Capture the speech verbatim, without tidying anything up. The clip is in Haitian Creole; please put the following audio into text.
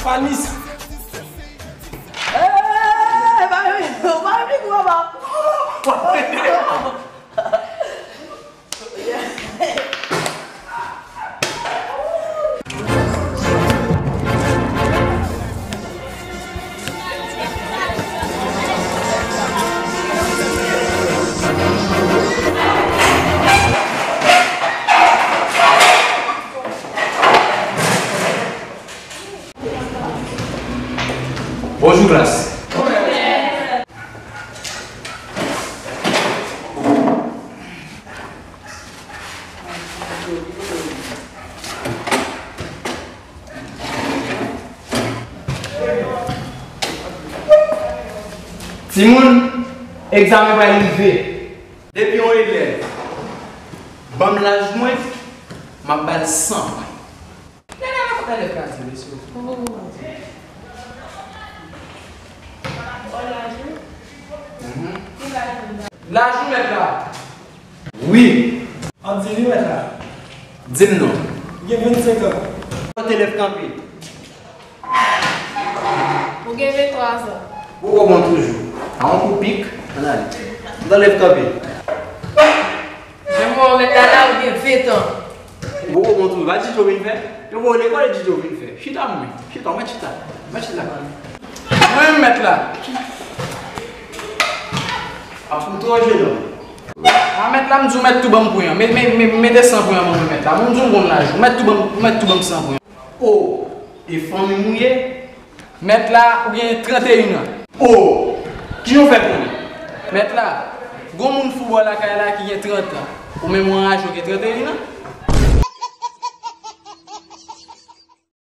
Panis. Bonjou klas. Timoun, egzamen pral rive. Depi yon elèv ban m laj mwen, m ap ba l san pwen. Gade nan kòt elèv ka di, mesye. Mhm. Laj ou, mèt la? Wi. Ap di wi, mèt la. Di m non. Ou gen vennsenk an. Kòt elèv kanpe? Ou gen venntwa zan. Ou poko bon toujou. A yon kou pik, ann ale. Ou ta lèv kanpe. Jan mwen wè w mèt la la, ou gen ventan. Ou poko bon toujou. Pa di Joe vin fè. Yo voye lekòl e di Joe vin fè. Chita mwen. Chita, ou mèt chita. Ou mèt chita. Mwen menm mèt la. Ap fout twò jenòm. A mèt la, m di w mèt tou ban m pwen an. Mete san pwen an ban mwen mèt la. Mwen m di w m konn laj ou. Mèt tou ban m, mèt tou ban m san pwen an. O, e fanmi m ou ye? Mèt la, ou gen tranteyen an. O, kijan w fè konnen? Mèt la, gon moun fou bò lakay la ki gen trant an. Ou menm ou anraje ou gen tranteyen an?